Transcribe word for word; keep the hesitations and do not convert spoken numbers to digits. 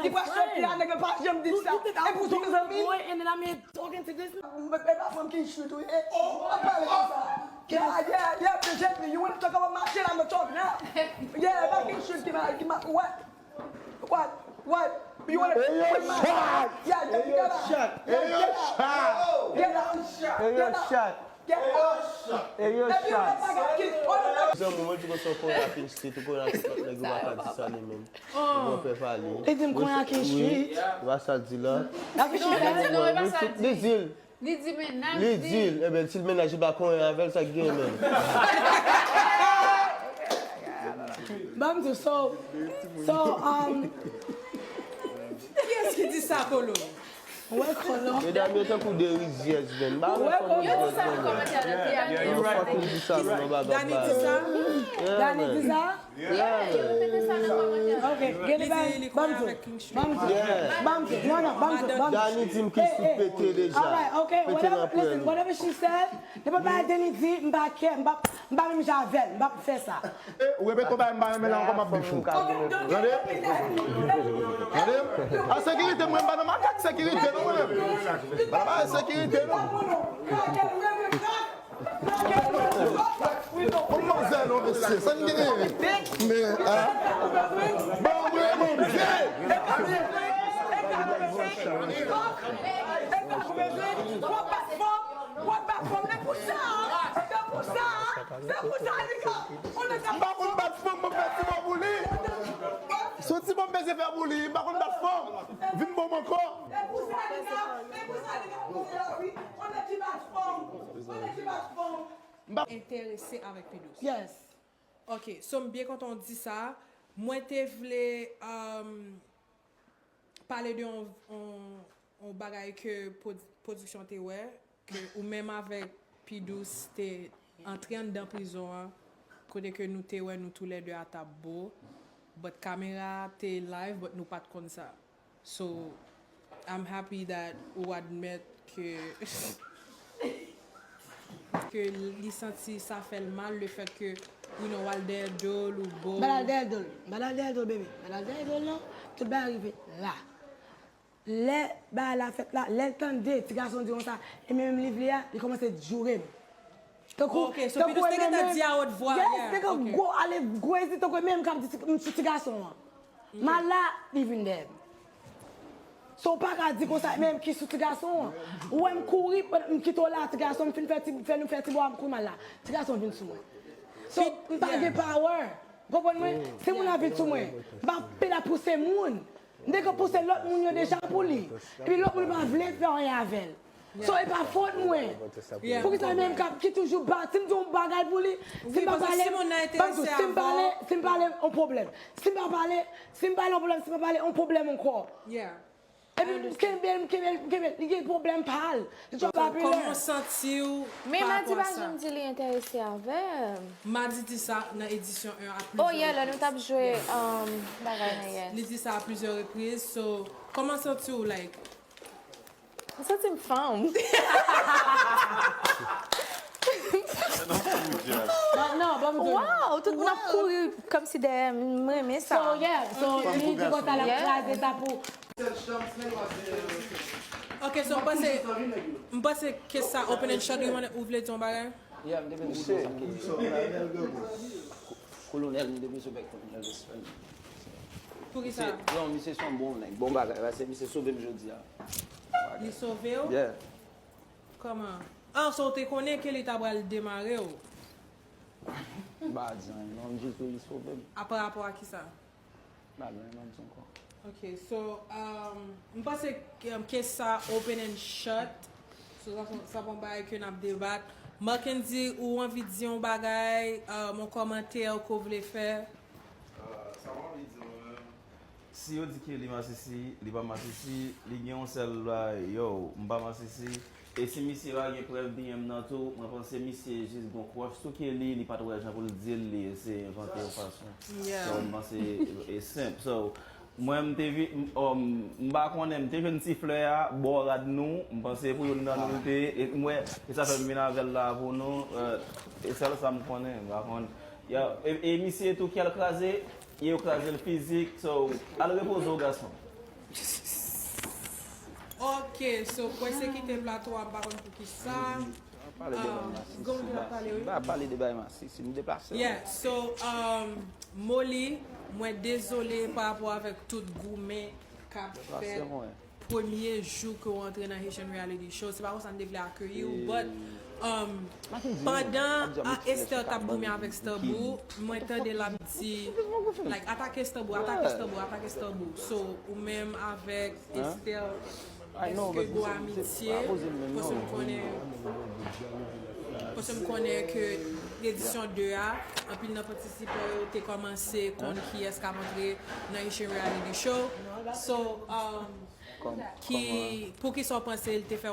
Li pa sòti a, nèg la pa janm di sa. E pou tout zanmi. Boy, and then I'm here talking to this. E pa fanm ki chute wi. E, oh, pa pale konsa. Yeah, yeah, yeah, baby, you wanna talk about my shit, I'ma talk now. Yeah, e pa ki chute ki ma, ki ma, what? What? What? You wanna Hey, yo, shot! Yeah, yeah, Hey, yo, yeah, shot! Hey, yo, shot! Get out! Hey, yo, shot! Hey, yo, shot! Hey, yo, shot! Zanmi, mwen di konsa w konnen ak Insti, tou konnen ak tout lòt nèg yo pa ka di sa li menm. Ou konn fè pale. Li di m konnen ak Insti. Wi, wi, pa sa l di la. Ak Insti, li di l. Li di l. Li di l. Ebyen, si l mennaj li pa konyen avè l, sa k genyen menm? Ban m di w, so, so, um, Kiyès ki di sa, Kolo? Wè, Kolo. Medam yo tankou de rizyèz, menm. Ba wè, Kolo. Yo di sa nan kòmantè nan ti a. Yo fucking di sa, non, ba, ba, Dani di sa? Yeah, Dani di sa? Yeah. Ok, gen li ba, ban m di w. Ban m di w. Ban m di w. Non, non, ban m di w. Dani di m ki sou pete deja. Alright, ok, whatever, listen, whatever she said, nenpòt bagay Dani di, m pa kè, m pa, m pa menm jan avè l, m pa fè sa. E, ou repete yon bagay m pa renmen la ankò, m ap bif ou. Tande? Tande? A sekirite, mwen m pa nan makak sekirite non, mwen menm. M pa nan makak sekirite non. Manmzèl, non, mesye, sa n genyen? Men, a? Ban mwen manmzèl! M pa konn bat fanm, mwen fè ti bò pou li. Se yon ti bò m bezwen fè pou li, m pa konn bat fanm. Vin bon m ankò. Enterese avèk P Douce. Yes. Ok, so m byen kontan w di sa. Mwen te vle, um, pale de yon, yon, yon bagay ke pwod-, pwodiksyon te wè, ke ou menm avèk P Douce te antre anndan prizon an, kote ke nou te wè nou toulède a t ap bo, but kamera te live, but nou pa t konn sa. So, I'm happy that ou admèt ke, ke li santi sa fè l mal, le fèt ke, you know, w al dèyè do l ou bo. M pa t al dèyè do l. M pa t al dèyè do l, bebe. M pa t al dèyè do l, non. Tout bagay rive la. Lè bagay la fèt la, lè l tande ti gason di konsa, e menm li vle a, li kòmanse joure m. Tankou, ok, so tankou Pidous te gentan di a wòt vwa, yes, yeah, tankou gwo, ale gwo ezi, tankou e menm k ap di ti, m sou ti gason an. M al la, li vin dèyè m. So, w pa ka di konsa, menm ki sou ti gason an. Ou wè m kouri, m kite w la, ti gason, m fin fè ti, fè nou fè ti bò a, m kouri m al la. Ti gason vin sou mwen. So, m pa gen power. Ou konprann mwen? Se moun ap vin sou mwen. M pa peda pouse moun. M te gen pouse lòt moun yo deja pou li. Epi lòt moun yo pa vle fè anyen avè l. So, e pa fòt mwen. Poukisa menm k ap, ki toujou ba, si m di yon bagay pou li, si m pa pale, ban m di w, si m pale, si m pale, yon pwoblèm. Si m pa pale, si m pale, yon pwoblèm, si m pa pale, yon pwoblèm ankò. Epi m kenbe l, m kenbe l, m kenbe l, li gen pwoblèm pa l. Li twò popilè. Kòman w santi w pa rapò a sa? Men Madi pa janm di li enterese avè m. Madi di sa nan edisyon en a plizyè repriz. Oh, yeah, lè nou t ap jwe, um, bagay nan, yes. Li di sa a plizyè repriz, so, kòman w santi w, like, Mwen santi m fanm. Non, non, ban m di w. Wow, tout moun ap kouri kòmsi dèyè m. M renmen sa. So, yeah, so, li di konsa l ap kraze sa pou. Ok, so, m panse, m panse ke sa open and shut, ou vle di yon bagay? Yeah, m te vle di sa. Kolonèl, m te bezwen bay Kolonèl respè. Poukisa? Misye, non, misye se yon bon nèg, bon bagay, paske misye sove m jodi a. Li sove w? Yeah. Kòman? Ah, so w te konnen ke li ta pral demare w? M pa di anyen, non, m jis di li sove m. A pa rapò a kisa? M pa gen anyen m ap di ankò. Ok, so, um, m panse ke, um, ke sa open and shut. So, sa, sa, sa pa yon bagay ke n ap debat. Mackendy, ou anvi di yon bagay, um, yon kòmantè ke w vle fè? Ah, sa m anvi di w menm. Si yo di ke li masisi, li pa masisi, li gen yon sèl bagay, yo, m pa masisi. E si misye pa gen prèv D M nan tou, mwen panse misye jis gon crush sou Kelly, li pa t wè jan pou l di l, li eseye envante yon fason. Yeah. So, m panse e senp. So, mwen, m te vi-, m, um, m pa konnen, m te jwenn ti flè a bò rad nou, m panse pou youn nan nou l te ye, e m wè, e sa fè m vin avè l la pou nou, euh, e sèl sa m konnen, m pa konn. Ya, e, e misye tou ki al kraze, e yo kraze l fizik, so, al repoze w, gason. Ok, so pwès se kite plato a, m pa konn pou ki sa. Pale de bay masisi. Ba pale de bay masisi, m deplase. Yeah, so um, Molly, mwen dezole pa rapò avèk tout goumen k ap fèt premye jou ke w antre nan Haitian Reality Show. Se pa konsa m te vle akeyi w, but um, pandan Esther t ap goumen avèk Starboo, mwen tande l ap di like, atake Starboo, atake Starboo, atake Starboo. So ou menm avèk Esther, èske gen amitye? Paske m konnen paske m konnen ke edisyon de a, anpil nan patisipan yo te kòmanse konn kiyès k ap antre nan Haitian Reality Show. So um, ki pou ki sa w panse l te fè